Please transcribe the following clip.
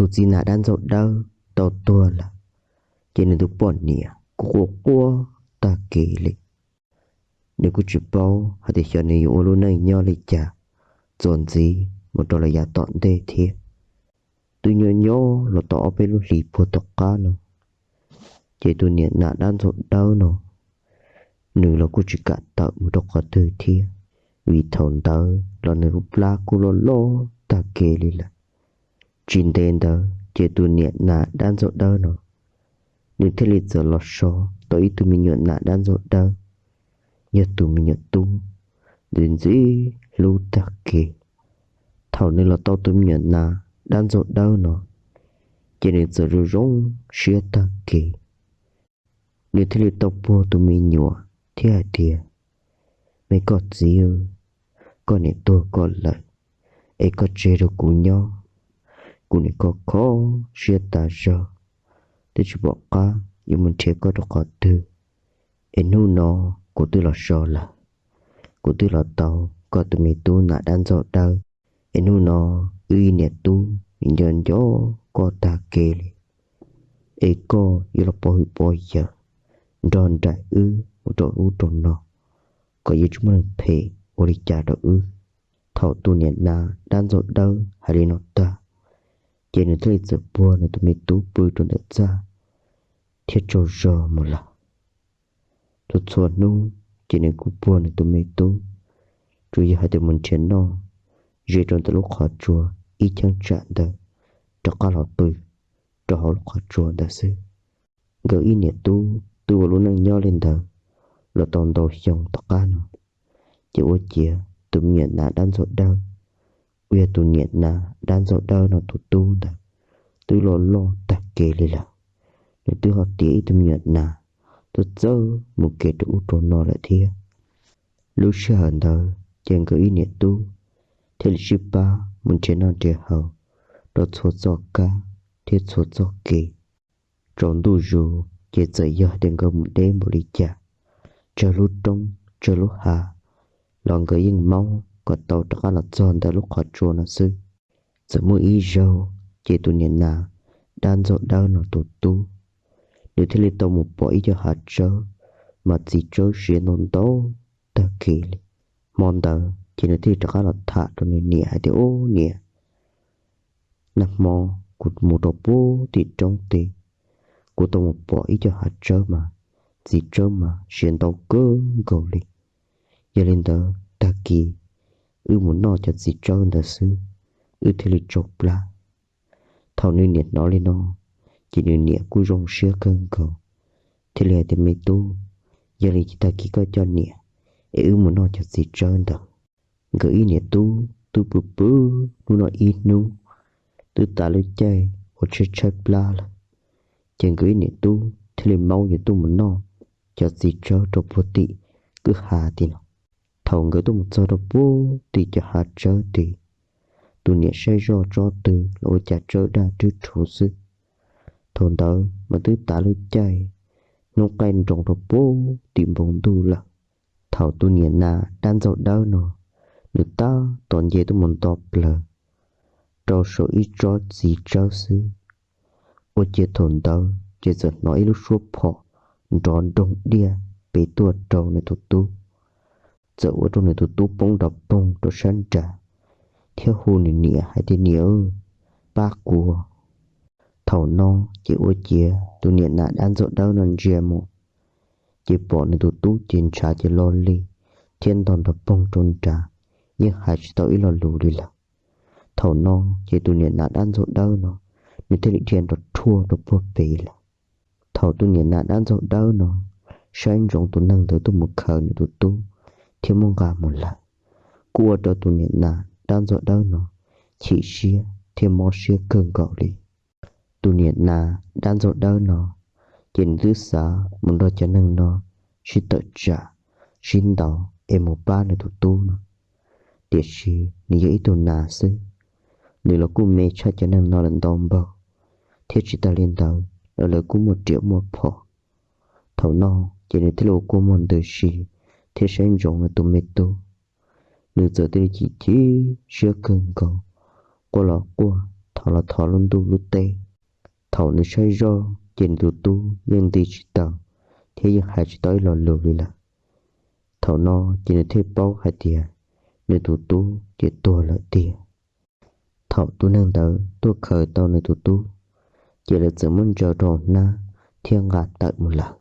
tus txiv nas dab ntxaug dawb tau tuag lawm, ces nws tus poj niam kuj quaj quaj tag kev li. Nws kuj tsis paub hais tias xyov nws yuav ua lub neej nyob li cas txuas ntxiv mus rau lawm yav tom ntej thiab. Twb nyob nyob los tau ob peb lub hlis puag tom qab no, ces tus niam nas dab ntxaug dawb no, nws los kuj tsis kam tawm mus rau qhov twg thiab, vim thaum ntawd los nws lub plab kuj loj loj tag kev li lawm. Tsis ntev ntawd ces tus niam nas dab ntxaug dawb no, nws thiaj li txawm los so tau ib tug me nyuam nas dab ntxaug dawb, yog tus me nyuam tub ntxim ntxim hlub tag kev. Thaum nws los tau tus me nyuam nas dab ntxaug dawb no, ces nws txawm zoo zoo siab tag kev. Nws thiaj li tau puag tus me nyuam thiab hais tias, Me koj txiv, koj niam tuag koj lawm, es koj tseg rau kuv nyob. Kuv nim kho kho siab tas zog, twb tsis pom qab yuav mus nrhiav koj rau qhov twg. Es hnub no kuv twb los so lawm, kuv twb los tau koj tus me tub nas dab ntxaug dawb. Es hnub no wb ib niam tub nco nco koj tag kev li. Es koj yuav los pov hwm pov yawm nrog nraim wb mus rau ub rau no, kom yuav tsis muaj neeg phem ua li cas rau wb. Thaum tus niam nas dab ntxaug dawb hais li no tag, ces nws thiaj li txawm puag nws tus me tub pw rau ntawm txaj thiab tsaug zog mus lawm. Txhua txhua hnub ces nws kuj puag nws tus me tub, tsuas yog hais tias mus nrhiav noj ze rau ntawm lub qhov tsua ib cheeb tsam ntawd, rov qab los pw rau hauv lub qhov tsua ntawd xwb. Nkawd ib niam tub twb ua lub neej nyob li ntawd los tau ntau xyoo tom qab no, ces ua ciav tus me nyuam nas dab ntxaug dawb, uas yog tus niam nas dab ntxaug dawb no tus tub ntawd, twb loj loj tag kev li lawm. Nws twb ho tiav ib tug me nyuam nas txawj txawj mus kev rau ub rau no lawm thiab. Lub sij hawm ntawd ces nkawd ib niam tub thiaj li sib pab mus nrhiav noj nrhiav haus rau txhua txoj kab thiab txhua txoj kev. Tsaus ntuj zus ces txawm yog tias nkawd mus deb npaum li cas, tsawg lub roob tsawg lub hav, los nkawd yeej maub kom tau rov qab los txog ntawm lub qhov tsua no xwb. Txawm muaj ib zaug ces tus niam nas dab ntxaug dawb no tus tub, nws thiaj li tau mus pom ib co hav tsawb, mas txiv tsawb siav ntau ntau tag kev li. Hmo ntawd ces nws thiaj li rov qab los tham rau nws niam hais tias, Ub niam, nag hmo kuv mus rau puag tim roob tid, kuv tau mus pom ib co hav tsawb mas txiv tsawb mas siav ntau kawg nkaus li. Yog li ntawd tag kis wb mus noj cov txiv tsawb ntawd xwb, wb thiaj li tsau plab. Thaum nws niam hnov li no, ces nws niam kuj zoo siab kawg nkaus, thiaj li hais tias, Me tub, yog li ces tag kis koj coj niam es wb mus noj cov txiv tsawb ntawd. Nkawd ib niam tub twb pw pw hnub no ib hnub, twb tas lub caij uas tshaib tshaib plab lawm, ces nkawd ib niam tub thiaj li maub yuav tuaj mus noj cov txiv tsawb rau puag tim kwj ha tid no. Thaum nkawd tuaj mus txog rau puag tim cov hav tsawb tid, tus niam saib zoj tsob twg los ua cas tsawb daj rwb rhuv xwb. Thaum ntawd mas twb tav lub caij hnub qaij nroos rau puag tim npoo ntuj lawm. Thaum tus niam nas dab ntxaug dawb no, nws tab tom nce tuaj mus nto plaws rau saum ib tsob txiv tsawb xwb, ua ciav thaum ntawd ces txawm hnov ib lub suab phom nrov nroog diaj pes tuaj rau nws tus tub, txawm ua rau nws tus tub poob nrov poog rau sab nrad, thiab hu nws niam hais tias, Niam, pab kuv. Thaum no ces ua ciav tus niam nas dab ntxaug dawb no ntsia mus, ces pom nws tus tub ces ntshav ces lo li thiab ntog nrov poog rau nrad, yeej hais tsis tau ib lo lus li lawm. Thaum no ces tus niam nas dab ntxaug dawb no, nws thiaj li dhia nrov rhuaj rau puag pem lawm. Thaum tus niam nas dab ntxaug dawb no saib ntsoov tus neeg ntawd tuaj mus khaws nws tus tub thiab muab nqa mus lawm, kuj ua rau tus niam nas dab ntxaug dawb no chim siab thiab mob siab kawg nkaus li. Tus niam nas dab ntxaug dawb no, ces nws twb xav mus nrog cov neeg no sib tawm tsam sib ntaus es mus pab nws tus tub no, tiam sis nws yog ib tug nas xwb, nws los kuj me tshaj cov neeg no lawm ntau npaug, thiab tsis tas li ntawd los lawv kuj muaj riam muaj phom. Thaum no ces nws thiaj li ua kua muag ntws si thiab saib ntsoov nws tus me tub. Nws txawm thiaj li chim chim siab kawg nkaus, quaj los quaj ho los thov lub ntuj lub teb. Thaum nws saib zoj ces nws tus tub yeej nti tsis tau thiab yeej hais tsis tau ib lo lus li lawm. Thaum no ces nws thiaj paub hais tias nws tus tub ces tuag lawm tiag. Thaum tus neeg ntawd tuaj khaws tau nws tus tub, ces lawv txawm muab ntsaws rau hnab thiab nqa tawm mus lawm.